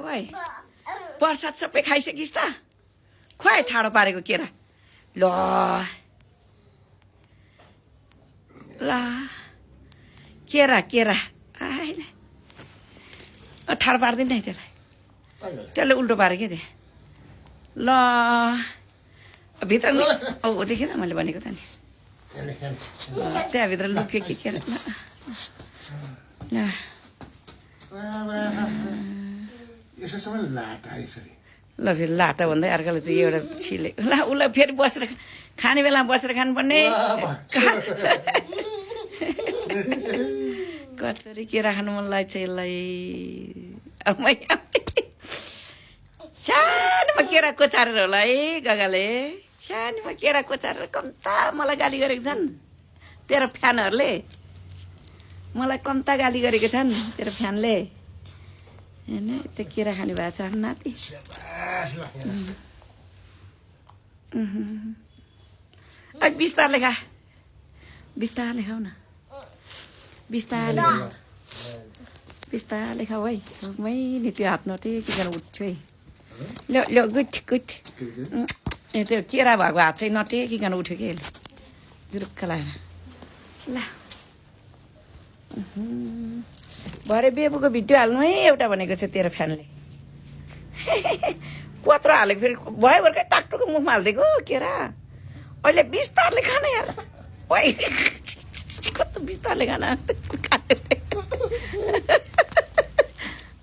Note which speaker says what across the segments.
Speaker 1: ओइ प्रसाद सबै खाइसकिस् त खुवाइ ठाडो पारेको केरा ल ल केरा केरा आइले ठाडो पारिदिनु है त्यसलाई त्यसले उल्टो पाऱ्यो के त्यहाँ ल भित्र देखेँ त मैले भनेको त नि त्यहाँभित्र लुक्यो के केरा ल फेरि लाटा भन्दै अर्काले चाहिँ एउटा छिले ल उसलाई फेरि बसेर खाने बेलामा बसेर खानुपर्ने कसरी केरा खानु मन लाग्छ यसलाई सानोमा केरा कोचारेर होला है गगाले सानोमा केरा कोचारेर कम्ता मलाई गाली गरेको छन् तेरो फ्यानहरूले मलाई कम्ता गाली गरेको छन् तेरो फ्यानले होइन त्यो केरा खाने भएको छ आफ्नो नाति बिस्तारले खा बिस्तारले खाऊ न बिस्तारले खाऊ है मैले त्यो हात नटेकिकन उठ्छु है ल ल गुड गुड त्यो केरा भएको हात चाहिँ नटेकिकन उठ्यो कि यसले जुरुक्क लगाएर ल भरे बेबुको भिडियो हाल्नु है एउटा भनेको छ तेरो फ्यानले कत्रो हालेको फेरि भयो भर्खर टाकटुको मुखमा हालिदिएको केरा अहिले बिस्तारले खाने यार कस्तो बिस्तारले खाना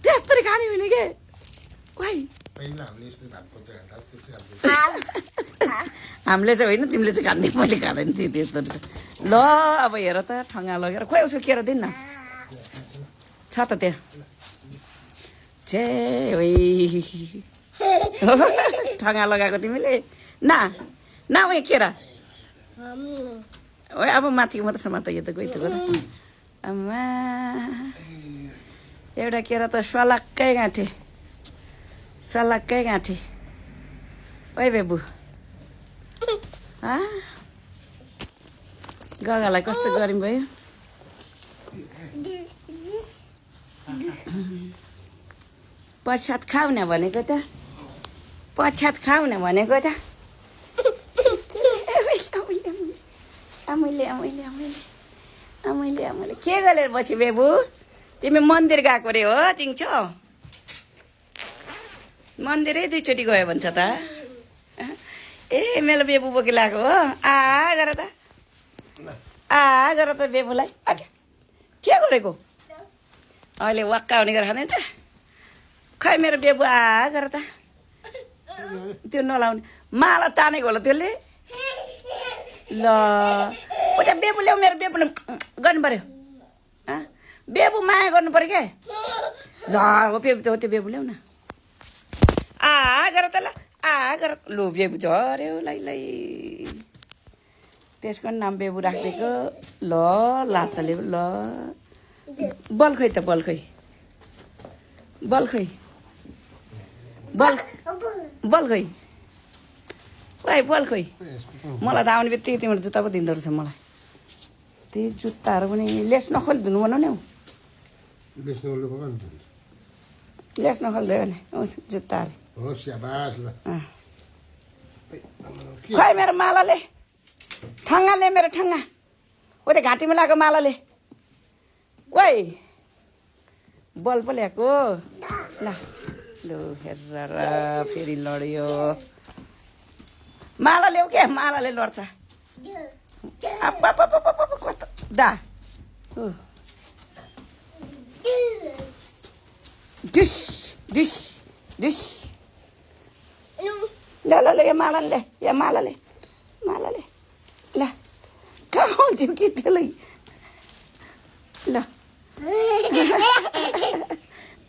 Speaker 1: त्यस्तरी खाने हुने के हामीले चाहिँ होइन तिमीले चाहिँ खाँदै मैले खाँदैन थिएँ त्यस्तो ल अब हेर त ठङ्गा लगेर खोइ उसको केरा दिन्न छ त त्यहाँ छे ठङ्गा लगाएको तिमीले न उयो केरा ओ अब माथिको मात्र समात यो त गयो त गयो आमा एउटा केरा त सलक्कै गाँठे ओइ बेबु गगालाई कस्तो गरिम भयो प्रसाद खाऊ न भनेको त प्रसाद खाऊ न भनेको त मैले के गरेर बसी बेबु तिमी मन्दिर गएको रे हो तिङ छौ मन्दिरै दुईचोटि गयो भन्छ त ए मेरो बेबु बोकी लगाएको हो गर त बेबुलाई के गरेको अहिले वाक्का हुने गरेर खाँदैछ खै मेरो बेबु गर त त्यो नलाउने माला तानेको होला त्यसले ल ऊ त्यहाँ बेबु ल्याऊ मेरो बेबुले गर्नु पर्यो बेबु माया गर्नु पर्यो क्या ल हो त्यो बेबु ल्याउ न गर त ल गर लु बेबु झऱ्यो लै त्यसको नाम बेबु राखिदिएको ल लातले ल बल खोइ त बल खोइ बल खोइ मलाई त आउने बित्तिकै तिमीले जुत्ता पो दिँदो रहेछ मलाई त्यही जुत्ताहरू पनि लेस नखोली धुनु भन नि हौ लेस नखोलिदियो भने जुत्ताहरू खै मेरो मालाले ठङ्गाले मेरो ठङ्गा ऊ त्यो घाँटीमा लगाएको मालाले ओइ बल पो ल्याएको ल लु हेर फेरि लड्यो माला ल्याऊ क्या मालाले लड्छ कस्तो दा डिस डिस डिस ल यो मालाले ल खाउँछु कि त्यसलाई ल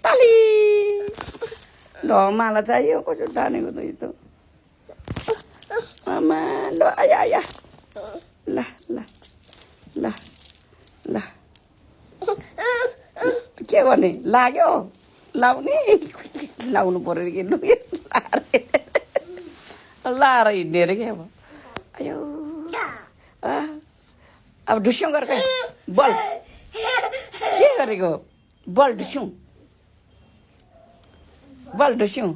Speaker 1: ताली ल माला चाहियो कसो तानेको त यो त आमा ल आया ल के गर्ने लाग्यो लाउनु पर्यो कि लु लाएर हिँड्ने अरे क्या अब आयो अब ढुस्यौँ गरेर बल के गरेको बल ढुस्यौँ बल ढुस्यौँ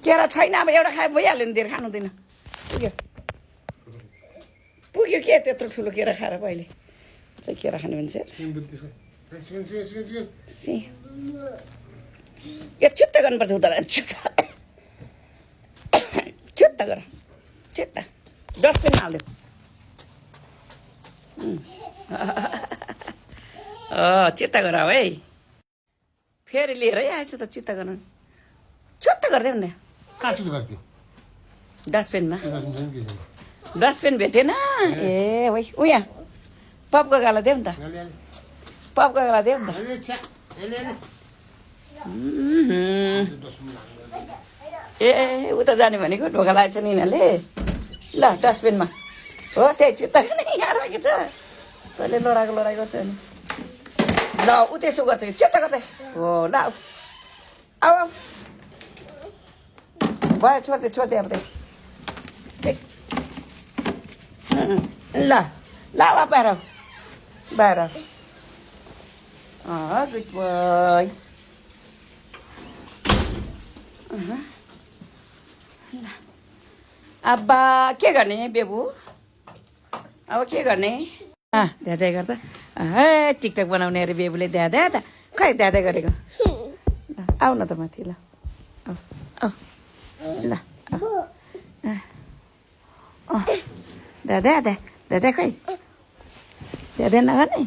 Speaker 1: केरा छैन अब एउटा खाए भइहाल्यो नि धेरै खानु हुँदैन पुग्यो पुग्यो के त्यत्रो ठुलो केरा खाएर पहिले चाहिँ केरा खाने मान्छे यो चुत्ता गर्नुपर्छ उता चुत्ता गर चुत्ता डस्टबिन हाल्यो चित्ता गर है फेरि लिएरै आएछ त चित्ता गर्नु चुत्ता गर्दै हुँदै डस्टबिनमा डस्टबिन भेटेन ए ओइ उया पपको गाला देऊ नि त पपको गाला देऊ नि त ए उता जाने भनेको ढोका लागेको छ नि यिनीहरूले ल डस्टबिनमा हो त्यही चित्ता नै यहाँ राखेको छ तैँले लडाएको लडाइ गर्छ नि ल ऊ त्यसो गर्छ कि चित्ता गर्दै हो ल आऊ आऊ आऊ भयो छोड्दै अब त्यही ल ल बाहिर बाहिर गुड बोय अब के गर्ने बेबु अब के गर्ने ध्यादै गर्दा हे टिकटक बनाउने अरे बेबुले ध्यादा त खै ध्यादै गरेको आऊ न त माथि ल ल दादा खै दादा नगर्ने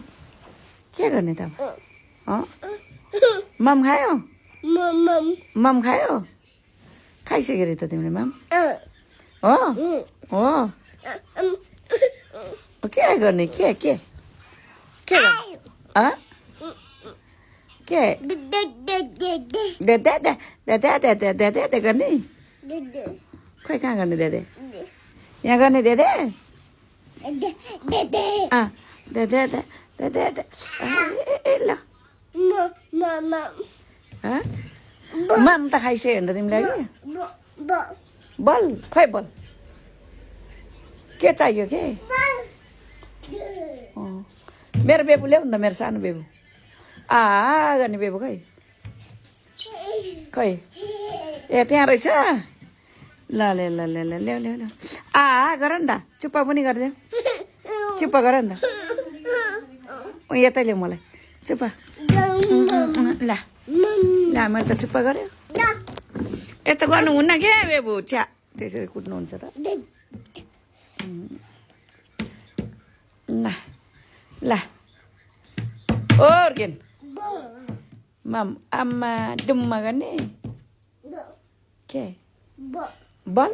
Speaker 1: के गर्ने त मम खायो मम खायो खाइसक्यो अरे त तिमीले मम हो हो के गर्ने के के दादा गर्ने खै कहाँ गर्ने दादा यहाँ गर्ने दादा ल मम त खाइसक्यो भने त तिमीलाई कि बल खै बल के चाहियो के मेरो बेबु ल्याउ नि त मेरो सानो बेबु गर्ने बेबु खै खै ए त्यहाँ रहेछ ल ल ल ल ल ल्याउ ल्याउ ल्याउ गर नि त चुप्पा पनि गरिदेऊ चुप्पा गर नि त यतै ल्याउ मलाई चुप्पा ल ल मैले त चुप्पा गऱ्यो यस्तो गर्नुहुन्न क्या बेबु छ्या त्यसरी कुट्नुहुन्छ त ल ल ओर्गेन मम आम्मा डुम्मा गर्ने के बल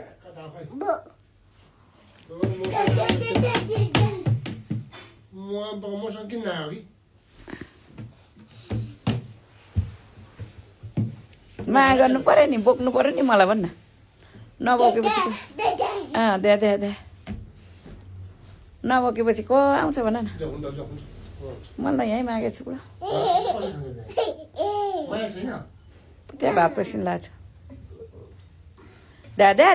Speaker 1: माया गर्नु पर्यो नि बोक्नु पर्यो नि मलाई भन्न नबोकेपछि दे नबोकेपछि को आउँछ भन न मलाई यहीँ मागेको छु पुरा त्यहाँ भात पेसिन लाग्छ दादा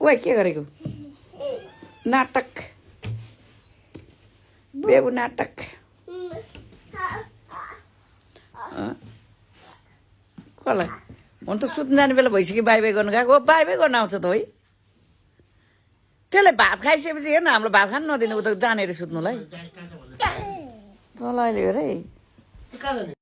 Speaker 1: ओइ के गरेको नाटक बेबु नाटक कसलाई हुन त सुत्नु जाने बेला भइसक्यो बाई गर्नु गएको बाई गर्नु आउँछ त है त्यसले भात खाइसकेपछि हेर्न हाम्रो भात खानु नदिनु उ त जाने अरे सुत्नुलाई तँलाई अहिले हेर है